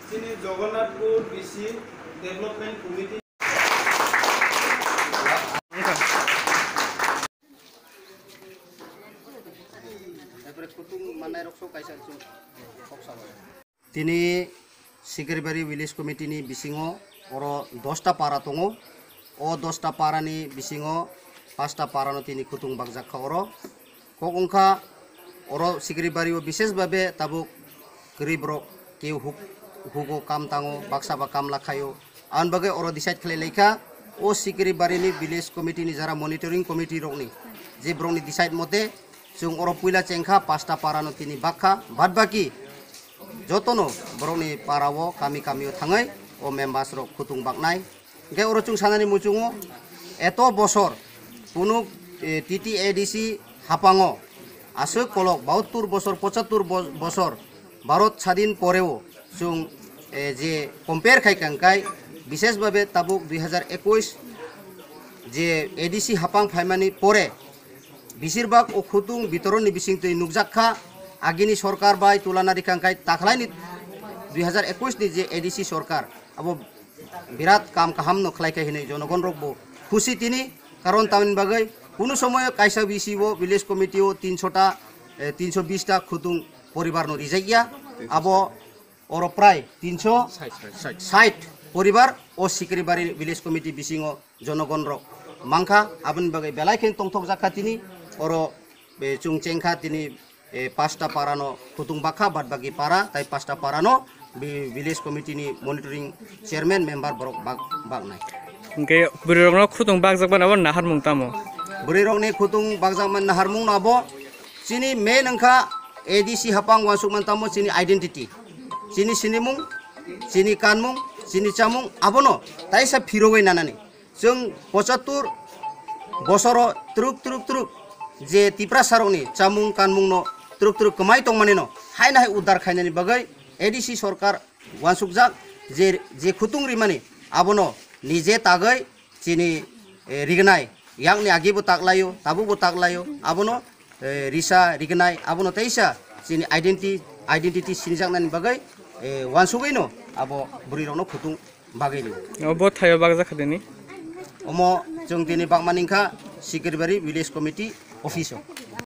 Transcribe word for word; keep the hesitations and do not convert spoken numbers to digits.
Chini Jagannathpur B C Development Committee. Tini Sikribari Village Committee ni bisingo oro dosta para tongo. O dosta para ni bisingo pasta para no tini khutung bakjak kha oro. Kok wngkha oro Sikribari o bishesh babe tabuk kwrwi borok keu huk-, hugo kam tango, baksa ba kam lakhaio. Aboni bagwi oro decide khlai laikha o Sikribari ni village committee ni jara monitoring committee rokni je borokni decide mote chwng oro puila chengkha pasta para no tini bakha, bad baki jotono borokni para o kami kami o thangwi o members rok khutung baknai. Hingke oro chwng sanani muchungo eto bosor kunuk, eh, T T A D C hapango aswk kolok bahattur bosor, pochattur bo-, bosor Bharat sadin poreo chwng, eh, je compare khai kangkai, bishesh babe tabuk dui hazar ekush je A D C hapang phaimani pore besirbak o khutung bitoroni bisingtwi nukjak kha. Agini sorkar bai tulana rikha kangkai takhlaini dui hazar ekush ni je A D C sorkar abo birat kam kaham no khlai kha hinwi jonogon rok bo khusi tini, karon tamni bagwi kunu somoyo kaisa B C o village committee o tinsho ta, eh, tinsho bish ta khutung poribar no rijak ya, abo oro prai tinsho sait poribar o Sikribari village committee bisingo jonogon rok mankha, aboni bagwi belai khe tongthok jak kha tini oro, eh, chwng chengkha tini eh, pasta para no khutung bakha, bad baki para, tai pasta para no bi-, village committee ni monitoring chairman member borok bak-, baknai. Hingke bwrwi rok no khutung bakjak mani abo naharmung tamo? Bwrwi rok ni khutung bakjak mani naharmung no abo chini main wngkha A D C hapang uansuk mani tamo chini identity, chini sinimung, chini kanmung, chini chamung abono taisa phirogwi nanani. Chwng pochattur bosoro twrwk twrwk twrwk je Tiprasarokni chamung kanmungno twrwk twrwk kwmai tongmanino haino hai uddar khainani bagwi A D C sorkar uansukjak je, je khutung rimani abono nije tagwi chini, eh, rignai yakni agibo taklaio, tabukbo taklaio, abono eh, risa rignai abono teisa chini identi-, identity sinijaknani bagwi, eh, uansugwino abo bwrwirokno khutung bagwi rio. Obo thaio bakjak kha dini? Omo chwng tini bakmani wngkha Sikribari Village Committee office o.